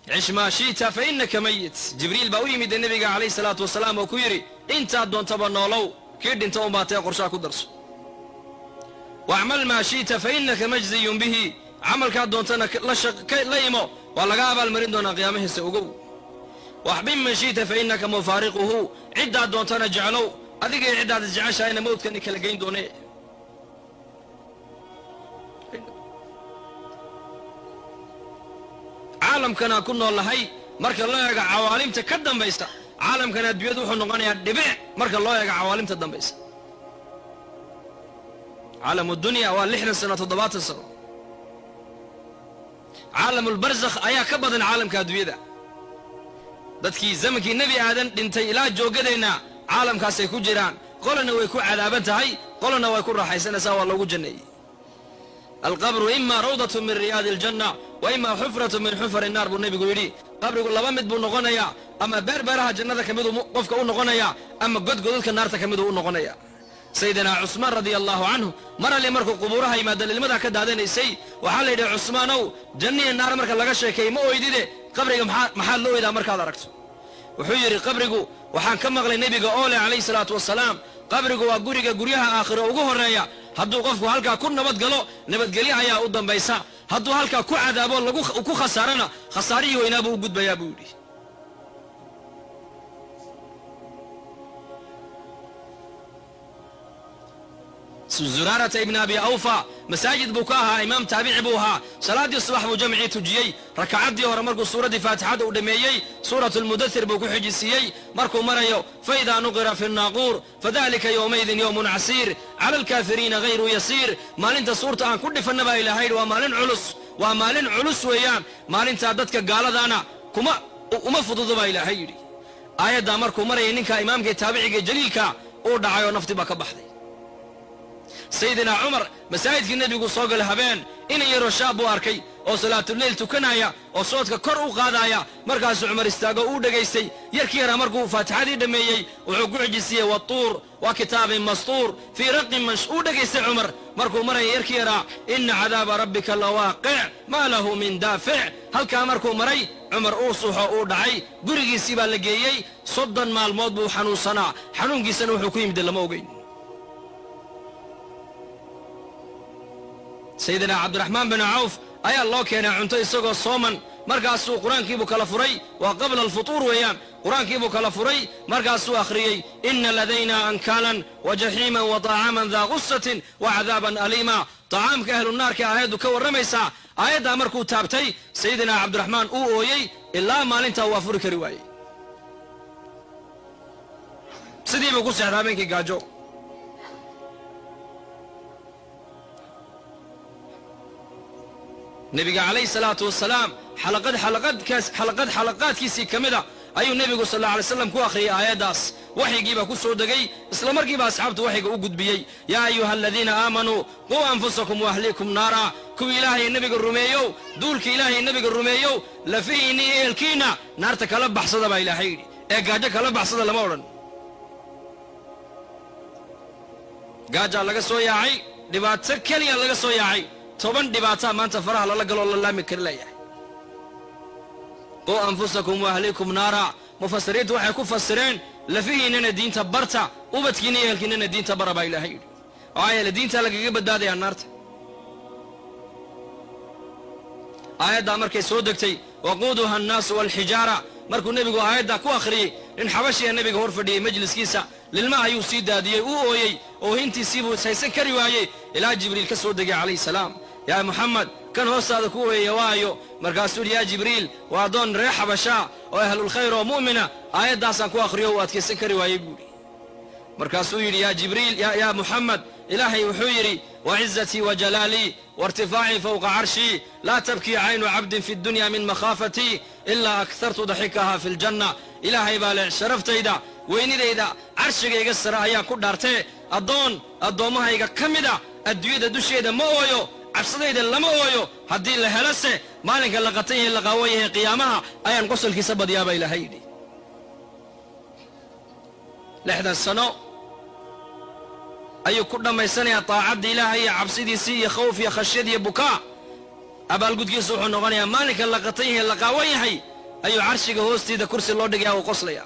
Cish maa shi'ta fa innaka mayit. Jibriil baa u yimid nebiga calayhi salaatu wasalaam oo ku yidhi intaad doontaba noolow, kii dhinta unbaa tee qorshaha ku darso. Wacmal maa shi'ta fa innaka majziyun bihi, camalkaad doontana la imo, waa laga abaalmarin doonaa qiyaamahiisa ogow. Waxbin man shi'ta fa innaka mufaariquhu, ciddaad doontana jeclow, adigay ciddaad isjeceshahayna mawdkani kala geyn doone. Caalamkanaan ku nool nahay marka loo eego cawaalimta ka dambaysa, caalamkan adduunyadu wuxuu noqonayaa dhibic marka loo eego cawaalimta dambaysa. Caalamu dunya waa 60 sano, 70 sano. Caalamulbarzakh ayaa ka badan caalamka adduunyada. Dadkii zamankii Nebi Aadan dhintay ilaa joogadeenna caalamkaasay ku jiraan, qolana way ku cadaaban tahay, qolana way ku raaxaysanaysaa, waa loogu janneeyey. Alqabru ima rawdatu min riyaadi aljanna wa ima xufratu min xufari naar buu nebigu yidhi. Qabrigu laba mid buu noqonayaa, ama beer beeraha jannada ka miduu qofka u noqonayaa, ama godgodadka naarta ka miduu u noqonaya. Sayidinaa Cusmaan radia allahu canhu mar alli markuu qubuuraha yimaado lilmadaa ka daadanaysay. Waxaa la yidhi, Cusmaanow, janniya naar marka laga sheekeey ma oydide, qabriga maxaad la oydaa markaad aragto? Wuxuu yidhi, qabrigu waxaan ka maqlay nebiga oo leh calayhi salaatu wasalaam, qabrigu waa guriga guryaha aakhiro ugu horreeya. Hadduu qofku halkaa ku nabad galo, nabadgelyo ayaa u dambaysa. Hadduu halkaa ku cadaabo lagu ku khasaarana, khasaarihii weynaa buu u gudbayaa buu yidhi. Zuraarata ibni Abi Awfa masaajid buu ka ahaa imaam, taabici buu ahaa. Salaaddii subax buu jamcii tujiyey. Rakacaddii hore markuu suuraddii Faatixada uu dhammeeyey, Suurat lmudathir buu ku xijisiiyey. Markuu marayo faidaa nuqira fi naaquur fadalika yowmaidin yowmun casiir cala alkaafiriina hayru yasiir, maalinta suurta aan ku dhifanna baa ilaahay, waa maalin culus, waa maalin culus weeyaan maalintaa, dadka gaaladaana kuma uma fududo baa ilaahay yidhi. Aayaddaa markuu marayay ninka imaamka taabiciga jaliilka uu dhacay oo nafti baa ka baxday. Sayidinaa Cumar masaajidkii nebigu soo galay habeen, inan yaroo shaab buu arkay oo salaatuleyl tukanaya oo soodka kor u qaadaya. Markaasuu Cumar istaago uu dhegaystay. Yarkii yaraa markuu faatixadii dhammeeyey wuxuu ku xijisiiyey watuur wa kitaabin mastuur fii raqin mansh. Uu dhegaystay Cumar. Markuu maraya yarkii yaraa ina cadaaba rabbika lawaaqic maa lahu min daafic, halkaa markuu maray Cumar uu suuxo, uu dhacay, gurigiisii baa la geeyey. 30 maalmood buu xanuunsanaa, xanuunkiisana wuxuu ku yimid lama ogeyn. Sayidina Cabdiraxmaan bin Cawf ayaa loo keenay cunto isagoo sooman. Markaasuu qur-aankiibuu kala furay, waa qabla alfutuur weeyaan, qur-aankiibuu kala furay, markaasuu akhriyey ina ladayna ankaalan wa jaxiiman wa طacaaman daa gusatin wa cadaaban aliima. Tacaamka ahlu naarka aayaddu ka warramaysaa. Aayaddaa markuu taabtay sayidina Cabdiraxmaan uu ooyey, ilaa maalintaa uu afuri kari waayey, sidii buu ku seexda habeenkii gaajo. Nebiga calayhi salaatu wasalaam xalaqad xalaqadkaas xalaqad xalaqaadkiisii ka mid a ayuu nebigu sal alla alay slam ku akhriyey aayaddaas. Waxyigiibaa ku soo degay, isla markiiba asxaabtu waxyiga u gudbiyey: yaa ayuha aladiina aamanuu quu anfusakum waahliikum naara. Kuwii ilaahay nebiga rumeeyow, duulka ilaahay nebiga rumeeyow, lafihiinni iyo ehelkiinna naarta kala baxsada baa ilaahay yidhi, ee gaajo kala baxsada lama odhan. Gaajaa laga soo yaacay, dhibaato keliya laga soo yaacay, 10 dhibaataa maanta faraha lala galoo la laami kari layahay. Quu anfusakum waahliikum naara, mufasiriintu waxay ku fasireen lafihiinnana diinta barta, ubadkiinna iyo ehelkiinnana diinta bara baa ilaahay yidhi. Maxaa yeele diintaa lagaga badbaadayaa naarta. Aayaddaa markay soo degtay waquuduha annaasu waalxijaara, markuu nebigu aayaddaa ku akhriyey, nin xabashiya nebiga hor fadhiyey majliskiisa, lilma ayuu sii daadiyey, uu ooyey, oohintiisiibuu ishaysan kari waayey ilaa Jibriil ka soo degay calayhi salaam. Yaa Muxamed, kan hoostaada ku ooyaya waayo? Markaasuu yidhi, yaa Jibriil, waa addoon reer Xabashaa oo ahlulkhayr oo mu'mina, aayaddaasaan ku akhriyo uu adkaysan kari waayey buu yidhi. Markaasuu yidhi, yaa Jibriil, yaa Muxamed, ilaahay wuxuu yidhi wacizatii wa jalaalii wairtifaacii fowqa carshii laa tabkii caynu cabdin fi dunya min makhaafatii ilaa akhartu daxikaha fi ljanna. Ilaahay baa leh, sharaftayda, weynidayda, carshigayga sare ayaan ku dhaartee, addoon addoommahayga ka mida adduunyada dusheeda ma ooyo, cabsadayda lama ooyo, haddii la helose maalinka la qatan yahay, la qaawan yahay, qiyaamaha ayaan qosolkiisa badiyaa baa ilaahay yidhi. 60 sano ayuu ku dhammaysanayaa taacadda ilaahay iyo cabsidiisii iyo khawf iyo khashyad iyo bukaa. Abaalgudkiisu wuxuu noqonayaa maalinka la qatan yahay, la qaawan yahay, ayuu carshiga hoostiida kursi loo dhigaya uu qoslaya.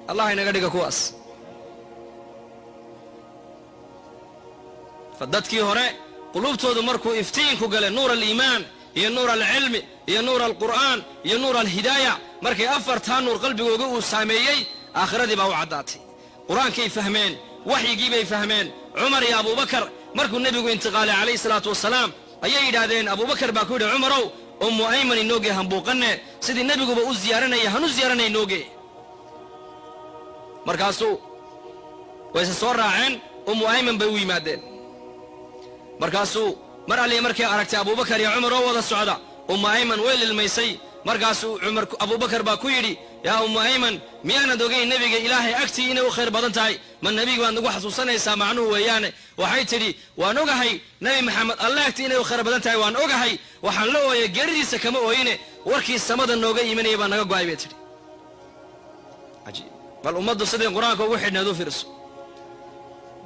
Allah inaga dhiga kuwaas. Fa dadkii hore quluubtoodu markuu iftiinku galay nuur aliimaan iyo nuur alcilmi iyo nuur alqur'aan iyo nuur alhidaaya, markay afartaa nuur qalbigooga uu saameeyey, aakhiradii baa u caddaatay. Qur-aankay fahmeen, waxyigii bay fahmeen. Cumar iyo Abuubakar markuu nebigu intiqaalay calayhi salaatu wasalaam ayay yidhaahdeen, Abuubakar baa ku yidhi, Cumarow, Ummu Ayman inooge hambuuqanne, sidii nebiguba u ziyaaranaya hanu ziyaaranay inooge. Markaasuu wayse soo raaceen, Ummu Ayman bay u yimaadeen. Markaasuu mar alliya markay aragtay Abuubakar iyo Cumar oo wada socda, Ummu Ayman way lilmaysay. Markaasuu Cumar Abuubakar baa ku yidhi, yaa Ummu Ayman, miyaanad ogayn nebiga Ilaahay agtii inay u khayr badan tahay? Ma nebiga baad nagu xasuusanaysaa? Macnuhu weeyaane. Waxay tidhi, waan ogahay Nebi Maxamed Alle agtii inay u khayr badan tahay, waan ogahay. Waxaan la ooyay geeridiisa kama ooyine, warkii samada nooga imanaya baa naga go'ay, bay tidhi. Cajiib! Bal ummaddu siday qur-aanka ugu xidhneed u fiirso,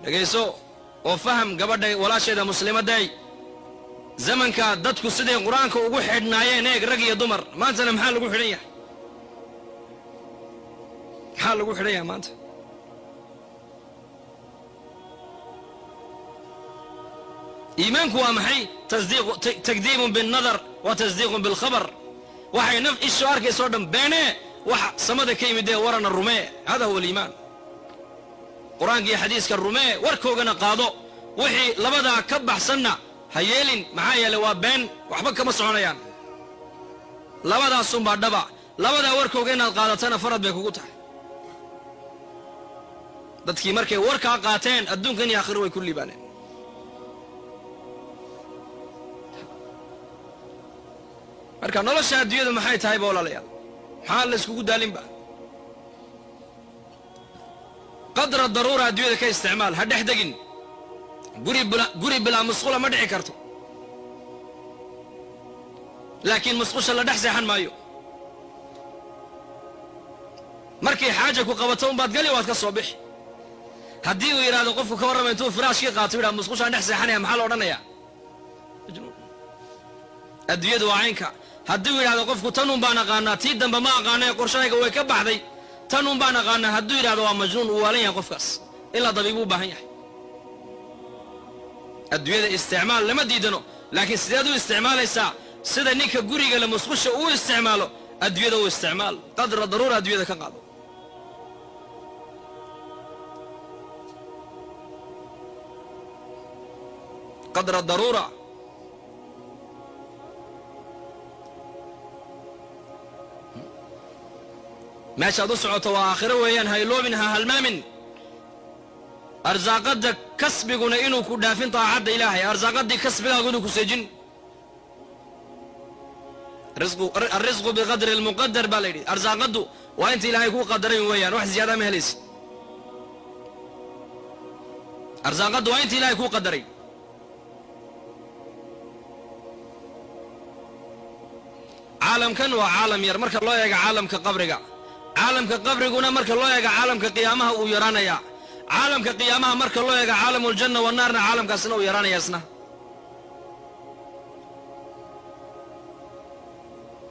dhegayso oo faham gabadha walaasheeda muslimadday. Zamanka dadku siday qur-aanka ugu xidhnaayeen eeg, rag iyo dumar. Maantana maxaa lagu xidhan yahay? Maxaa lagu xidhan yahay maanta? Iimaanku waa maxay? Takdiibun binnadar wa tasdiiqun bilkhabar. Waxay naf ishu arkayso o dhan beenee, waxa samada ka yimid ee warana rumee. Hada huwa aliimaan. Qur-aanka iyo xadiiska rumee, warkoogana qaado. Wixii labadaa ka baxsanna ha yeelin, maxaa yeelay waa been, waxba kama soconayaan. Labadaasunbaa dhaba. Labadaa warkooga inaad qaadatana farad bay kugu tahay. Dadkii markay warkaa qaateen adduunkan iyo aakhiro way ku liibaaneen. Marka nolosha adduunyadu maxay tahay ba, walaalayaal? Maxaa la iskugu daalinba? Qadra daruura adduunyada ka isticmaal, ha dhex degin. Guri bilaa musqula ma dhici karto, laakiin musqusha la dhex seexan maayo. Markay xaaja ku qabato unbaad gali, waad ka soo bixi. Haddii uu yidhahdo qofku, ka warrama, intuu firaashkii qaato yidhahdo musqushaan dhex seexanaya, maxaa la odhanayaa? Majnuun. Adduunyadu waa caynka. Haddii uu yidhahdo qofku, tan un baan aqaanaa, tii dambe ma aqaana, qorshahayga way ka baxday, tan un baan aqaanaa, hadduu yidhahdo, waa majnuun, uu waalan yahay qofkaas, ilaa dabiibuu u baahan yahay. Adduunyada isticmaal lama diidano, laakiin sideed u isticmaalaysaa? Sida ninka guriga le musqusha uu isticmaalo adduunyada u isticmaal. Qadra daruura adduunyada ka qaado. Qadra daruura. Meeshaad u socoto waa aakhiro weeyaan, ha iloobin, ha halmaamin. Arsaaqadda kasbiguna inuu ku dhaafin taacadda Ilaahay, arsaaqaddii kasbigaagu inuu ku seejin. Alrisqu biqadri almuqadar baa la yidhi. Arsaaqaddu waa inta Ilaahay kuu qadaray weeyaan, wax ziyaada ma helaysid. Arsaaqaddu waa inta Ilaahay kuu qadaray. Caalamkan waa caalam yar marka loo eego caalamka qabriga. Caalamka qabriguna marka loo eego caalamka qiyaamaha uu yaraanayaa. Caalamka qiyaamaha marka loo eego caalamu ljanna wanaarna, caalamkaasna uu yaraanaya isna.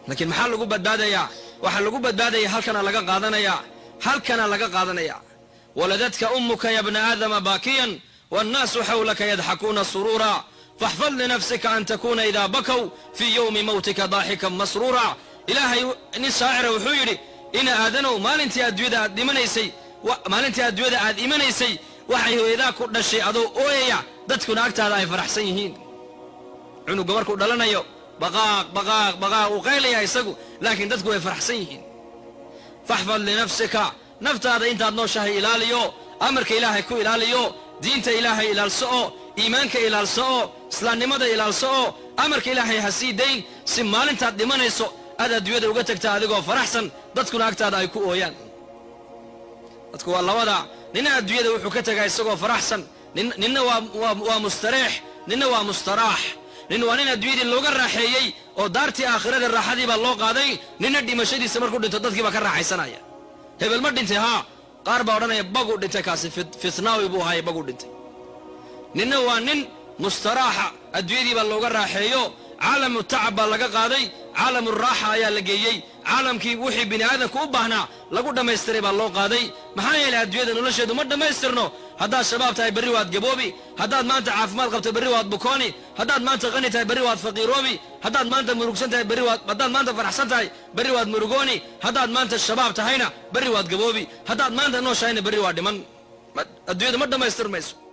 Laakiin maxaa lagu badbaadayaa? Waxaa lagu badbaadaya halkana laga qaadanayaa, halkana laga qaadanaya. Waladatka ummuka ya bna aadama baakiyan wannaasu xawlaka yadxakuuna suruura, faxfad linafsika an takuna idaa bakow fii yowmi mawtika daaxikan masruura. Ilaahay nin shaacira wuxuu yidhi, ina aadanow, maalintii adduunyada aad dhimanaysay, maalintii adduunyada aad imanaysay, waxay hooyadaa ku dhashay adoo ooyaya, dadkuna agtaada ay faraxsan yihiin. Cunuga markuu dhalanayo baqaaq baqaaq baqaaq uu qaylaya isagu, laakiin dadku way faraxsan yihiin. Faxfad linafsika, naftaada intaad nooshahay ilaaliyo, amarka Ilaahay ku ilaaliyo, diinta Ilaahay ilaalso oo iimaanka ilaalso oo islaamnimada ilaalso oo amarka Ilaahay ha sii dayn, si maalintaad dhimanayso aad adduunyada uga tagtaa adigoo faraxsan, dadkuna agtaada ay ku ooyaan. Dadku waa labada: nina adduunyada wuxuu ka tegaa isagoo faraxsan, ninna waa mustareex, ninna waa mustaraax. Nin waa nin adduunyadii looga raaxeeyey oo daartii aakhirada raaxadii baa loo qaaday. Ninna dhimashadiisa markuu dhinto dadkii baa ka raaxaysanaya. Hebel ma dhintay? Haa. Qaar baa odhanaya, baguu dhintay kaasi, fitnaawi buu ahaay, baguu dhintay. Ninna waa nin mustaraaxa, adduunyadii baa looga raaxeeyo, caalamu tacab baa laga qaaday, Caalamu raaxa ayaa la geeyey, caalamkii wixii bini aadamku u baahnaa lagu dhammaystiray baa loo qaaday. Maxaa yeelay adduunyada nolosheedu ma dhammaystirno. Haddaad shabaab tahay, berri waad gaboobi. Haddaad maanta caafimaad qabto, berri waad bukooni. Haddaad maanta qani tahay, berri waad faqiiroobi. Haddaad maanta murugsan tahay, berri waad, haddaad maanta faraxsan tahay, berri waad murugooni. Haddaad maanta shabaab tahayna, berri waad gaboobi. Haddaad maanta nooshahayna, berri waad dhiman. Adduunyadu ma dhammaystirmayso.